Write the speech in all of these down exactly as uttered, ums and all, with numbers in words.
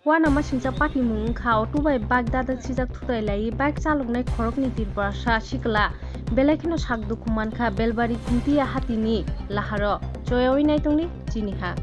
Uanamasingcha patimung wngkha auto bai bike dadak sijak thutai laiwi bike chaloknai khoroknwi Tripurasa sikla belai kheno sak dukhu mankha Belbari Khumtiya hatini laharo. Choyawi naitongdi chini ha.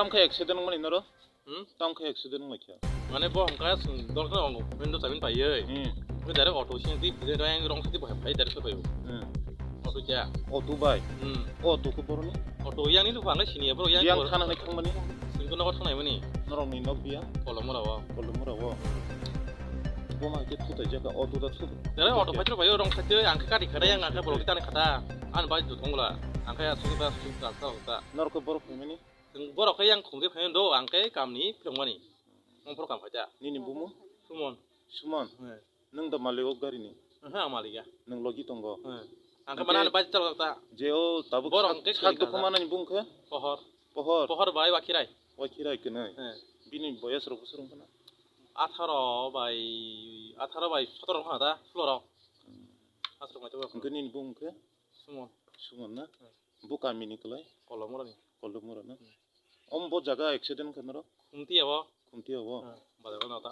Tam khe accident wngmani noro? Hmm? Tam khe accident wnglaikha. Mane bo hwnka chwng dorkhe wngo, window chabi paiwi. Hmm. Bo direct auto sini twi pide rang rong sati bo hai direct paiwi. Hmm. Auto cha. Auto bai. Hmm. Auto khe boroni? Auto yang ni lupha ngai sini bro yang. Yang thana nai thangmani? Sini ko nogo thangnai mani. Norok ni nok biya? Kolomora o. Kolomora o. Bo ma khe thutai jaka auto da thu. Direct auto paitro bai rong sati ang khe kati khada yang ang khe borok tani khada. An bai tu thongla. Ang khe asu ta su ta ta ta. Norok khe borok phaimani? Chwng borok khe yang khungde phai do, ang khe kamni phirokmani. Mong phoro kam khaida. Nini bumung? Sumon. Sumon? Eh. Nwng da malik o gari ni? Aha, ang malik ya. Nwng logi tongo? Eh. Ang khe mana bike chal ta. Je o tabuk borok sak, hwnkhe sak dukhu manani bung khe? Pohor. Pohor? Pohor bai Wakhirai. Wakhirai kwnwi? Eh. Bini boyas rok bwswk wngkha na? Atharo bai, atharo bai sotoro wngkha da, sulo rok. Hmm. Aswk mai to. Hwnkhe nini bung khe? Sumon. Sumon na? Hmm. Bo kami ni kwlai? Kolomora ni. Kolomora na? Hmm. Om bo jaga accident khe norok? Khumtiya bo. Khumtiya bo? Hmm. Bazar o nata.